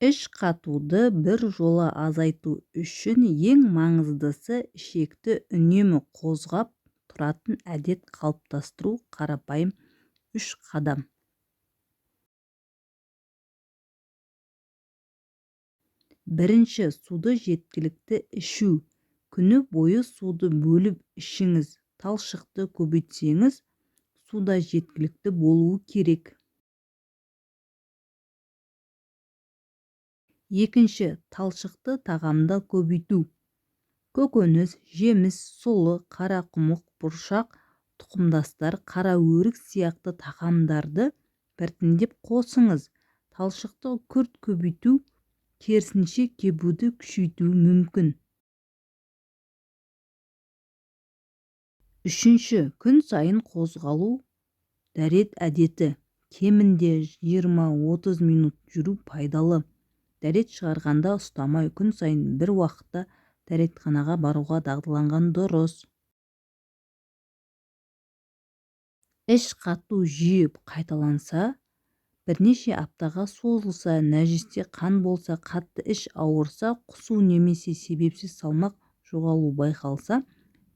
Іш қатуды біржола азайту үшін ең маңыздысы ішекті үнемі қозғап тұратын әдет қалыптастыру. Қарапайым үш қадам. Бірінші, суды жеткілікті ішу. Күні бойы суды бөліп ішіңіз. Талшықты көбейтсеңіз, су да жеткілікті болуы керек. Екінші, талшықты тағамды көбейту. Көкөніс, жеміс, сұлы, қарақұмық, бұршақ тұқымдастар, қара өрік сияқты тағамдарды біртіндеп қосыңыз. Талшықты күрт көбейту керісінше кебуді күшейтуі мүмкін. Үшінші, күн сайын қозғалу дәрет әдеті. Кемінде 20-30 минут жүру пайдалы. Дәрет шығарғанда ұстамай, күн сайын бір уақытта дәретханаға баруға дағдыланған дұрыс. Іш қату жиі қайталанса, бірнеше аптаға созылса, нәжісте қан болса, қатты іш ауырса, құсу немесе себепсіз салмақ жоғалу байқалса,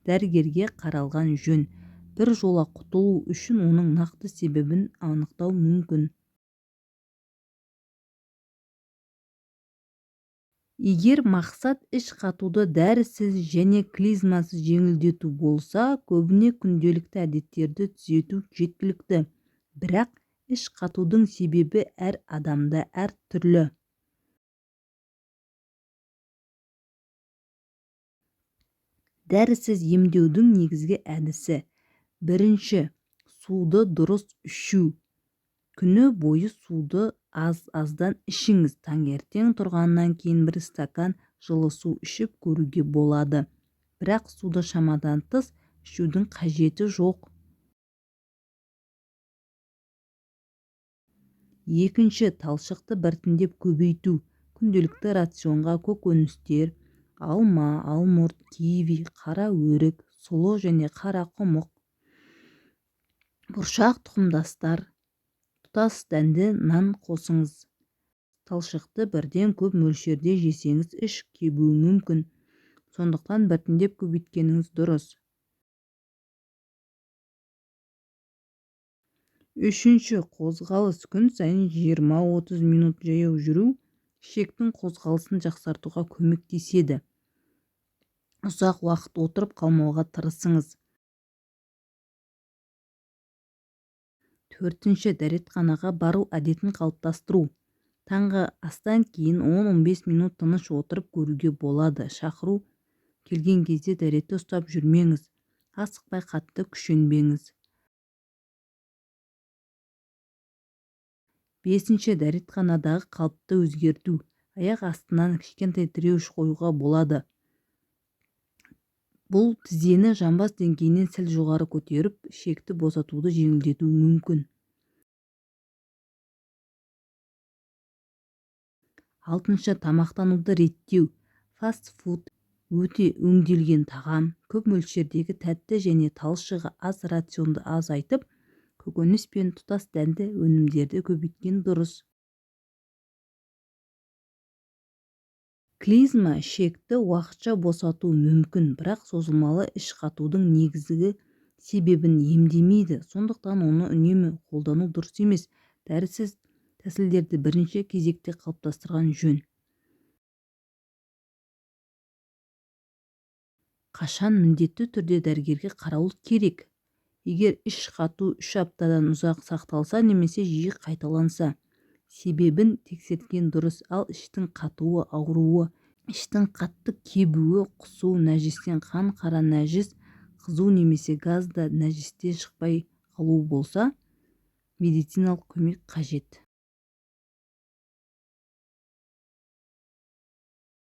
дәрігерге қаралған жөн. Біржола құтылу үшін оның нақты себебін анықтау мүмкін. Егер мақсат іш қатуды дәрісіз және клизмасыз жеңілдету болса, көбіне күнделікті әдеттерді түзету жеткілікті. Бірақ іш қатудың себебі әр адамда әр түрлі. Дәрісіз емдеудің негізгі әдісі. Бірінші, суды дұрыс ішу. Күні бойы суды аз-аздан ішіңіз. Таңертең тұрғаннан кейін бір стакан жылы су ішіп көруге болады. Бірақ суды шамадан тыс ішудің қажеті жоқ. Екінші, талшықты біртіндеп көбейту. Күнделікті рационға көкөністер, алма, алмұрт, киви, қара өрік, сұлы және қарақұмық, бұршақ тұқымдастар, тұтас дәнді нан қосыңыз. Талшықты бірден көп мөлшерде жесеңіз іш кебуі мүмкін. Сондықтан біртіндеп көбейткеніңіз дұрыс. Үшінші, қозғалыс. Күн сайын 20-30 минут жаяу жүру ішектің қозғалысын жақсартуға көмектеседі. Ұзақ уақыт отырып қалмауға тырысыңыз. Төртінші, дәретханаға бару әдетін қалыптастыру. Таңғы астан кейін 10-15 минут тыныш отырып көруге болады. Шақыру келген кезде дәретті ұстап жүрмеңіз. Асықпай қатты күшенбеңіз. Бесінші, дәретханадағы қалыпты өзгерту. Аяқ астынан кішкентай тіреуіш қоюға болады. Бұл тізені жамбас деңгейінен сәл жоғары көтеріп, ішекті босатуды жеңілдетуі мүмкін. Алтыншы, тамақтануды реттеу. Фастфуд, өте өңделген тағам, көп мөлшердегі тәтті және талшығы аз рационды азайтып, көкөніс пен тұтас дәнді өнімдерді көбейткен дұрыс. Клизма ішекті уақытша босатуы мүмкін, бірақ созылмалы іш қатудың негізгі себебін емдемейді. Сондықтан оны үнемі қолдану дұрыс емес. Дәрісіз тәсілдерді бірінші кезекте қалыптастырған жөн. Қашан міндетті түрде дәрігерге қаралу керек? Егер іш қату 3 аптадан ұзақ сақталса немесе жиі қайталанса, себебін тексерткен дұрыс. Ал іштің қатуы, ауруы, іштің қатты кебуі, құсу, нәжістен қан, қара нәжіс, қызу немесе газ да нәжісте шықпай қалуы болса, медициналық көмек қажет.